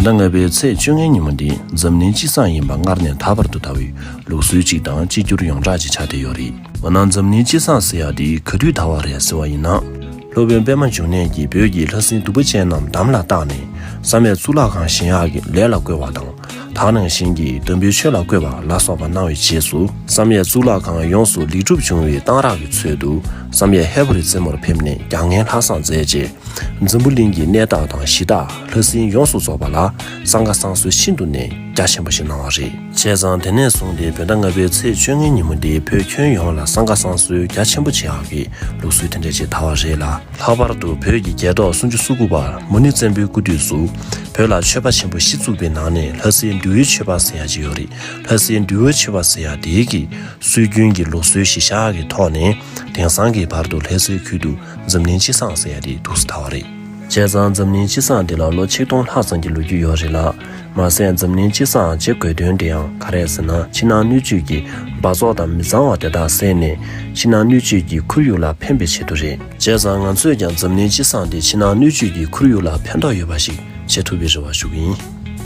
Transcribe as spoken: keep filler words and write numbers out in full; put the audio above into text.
ཟླ་ལྔ་པའི་ཚེས་བཅོ་ལྔའི་ཉིན་མོ་འདི་འཛམ་གླིང་སྤྱི་བསང་ཡིན་པ་སྔར་ནས་ད་བར་དུ་དར་བའི་ལུགས་སྲོལ་གཅིག་དང་གཅིག་གྱུར་ཡོངས་གྲགས་ཅིག་ཆགས་བསྡད་ཡོད་རེད། འོ་ན་འཛམ་གླིང་སྤྱི་བསང་ཟེར་ཡག་འདི་ག་དུས་དར་བ་རེད་ཟེར་བ་ཡིན་ན། སློབ་དཔོན་པདྨ་འབྱུང་གནས་ཀྱིས་བོད་ཀྱི་ལྷ་སྲིན་གདུག་པ་ཅན་རྣམས་འདམ་ལ་བཏགས་ནས་བསམ་ཡས་གཙུག་ལག་ཁང་བཞེངས་ཡག་གི་ལས་ལ་བཀོལ་བ་དང་། ད་ག་ནང་བཞིན་གྱི་འདམ་བུའི་ཆོས་ལ་བཀོལ་བ་ལ་སོགས་པ་གནང་བའི་རྗེས་སུ། བསམ་ཡས་གཙུག་ལག་ཁང་ཡོངས་སུ་ལེགས་གྲུབ་བྱུང་བའི་གཏང་རག་གི་ཚུལ་དུ། བསམ་ཡས་ཧས་པོ་རི་རྩེ་མོར་ཕེབས་ནས་བརྒྱ་ངན་ལྷ་བསང་མཛད་རྗེས། འཛམ་བུ་གླིང་གི་གནས་བདག་དང་གཞི་བདག་ལྷ་སྲིན་ཡོངས་སུ་རྫོགས་པ་ལ་བསང་ཁ་བསང་གསོལ་ཤིན་ཏུ་ནས་རྒྱ་ཆེན་པོ་ཞིག་གནང་བ་རེད། བྱས་ཙང་དེ་ནས་བཟུང་སྟེ་བོད་ཟླ་ལྔ་པའི་ཚེས་བཅོ་ལྔའི་ཉིན་མོ་འདི་བོད་ཁྱོན་ཡོངས་ལ་བསང་ཁ་བསང་གསོལ་རྒྱ་ཆེན་པོ་བྱེད་ཡག་གི་ལུགས་སྲོལ་དེ་འདྲ་ཅིག་དར་བ་རེད་ལ། ལྷག་པར་དུ་བོད་ཀྱི་རྒྱལ་ཐོག་སུམ་ཅུ་སོ་དགུ་པར་མུ་ནེ་བཙན་པོའི་སྐུ་དུས་སུ་བོད་ལ་ཆོས་པ་ཆེན་པོ་བཞི་བཙུགས་པའི་ནང་ནས་ལྷ་སའི་འདུལ་བའི་ཆོས་པ་ཟེར་ཡག་ཅིག་ཡོད་རེད། ལྷ་སའི་འདུལ་བའི་ཆོས་པ་ཟེར་ཡག་དེའི་གི་སྲོལ་རྒྱུན་གྱི་ལུགས་སྲོལ་གཞི་བཞག་གི་ཐོག་ནས་དེང་སང་གི་བར་དུ་ལྷ་སའི་ཁུལ་དུ་འཛམ་གླིང་སྤྱི་བསང་ཟེར་ཡག་དེ་ཐུགས་སུ་དར་བ་རེད། བྱས་ཙང་འཛམ་གླིང་སྤྱི་བསང་འདི་ལ་ལོ་ཆིག་སྟོང་ལྷག་ཙམ་གྱི་ལོ་རྒྱུས་ཡོད་རེད་ལ། མ་ཟད་འཛམ་གླིང་སྤྱི་བསང་བྱེད་དགོས་དོན་དེ་ཡང་ག་རེ་ཟེར་ན། ཕྱི་ནང་སྣོད་བཅུད་ཀྱི་འབག་བཙོག་དང་མི་གཙང་བ་དེ་དག་བསལ་ནས་ཕྱི་ནང་སྣོད་བཅུད་ཀྱི་ཁོར་ཡུག་ལ་ཕན་པའི་ཆེད་དུ་རེད། བྱས་ཙང་ང་ཚོས་ཀྱང་འཛམ་གླིང་སྤྱི་བསང་དེ་ཕྱི་ནང་སྣོད་བཅུད་ཀྱི་ཁོར་ཡུག་ལ་ཕན་ཐོགས་ཡོད་པ་ཞིག་བྱེད་ཐུབ་པའི་རེ་བ་ཞུ་གི་ཡིན།